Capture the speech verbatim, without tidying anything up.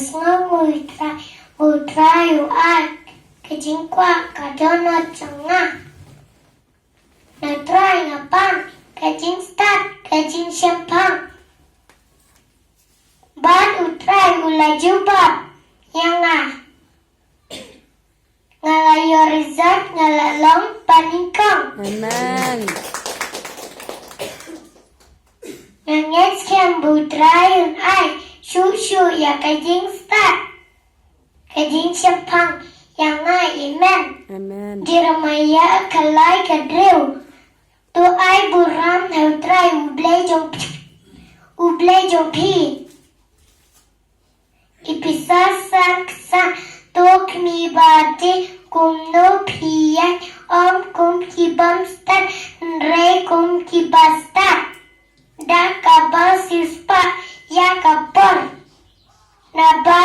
Sngew U Trai, U Trai u ai ka jingkwah ka dohnud jong nga. Na U Trai nga pang ka jingstad, ka jingshemphang. Bad U Trai u la jubab ïa nga. Nga la ïoh result, nga la long banyngkong. Amen. Nga ngeit skhem ba U Trai un ai shuh shuh ïa ka jingstad, ka jingshemphang ïa nga. Amen. Amen. Jeremaïah ka lai ka hynriew. To ai burom ha U Trai U Blei jong phi, U Blei jong phi. Ephesos san khyndai. To khmih bha te kumno phi ïaid, ym kum ki bymstad hynrei kum ki bastad, da kaba siewspah ïa ka por. Naba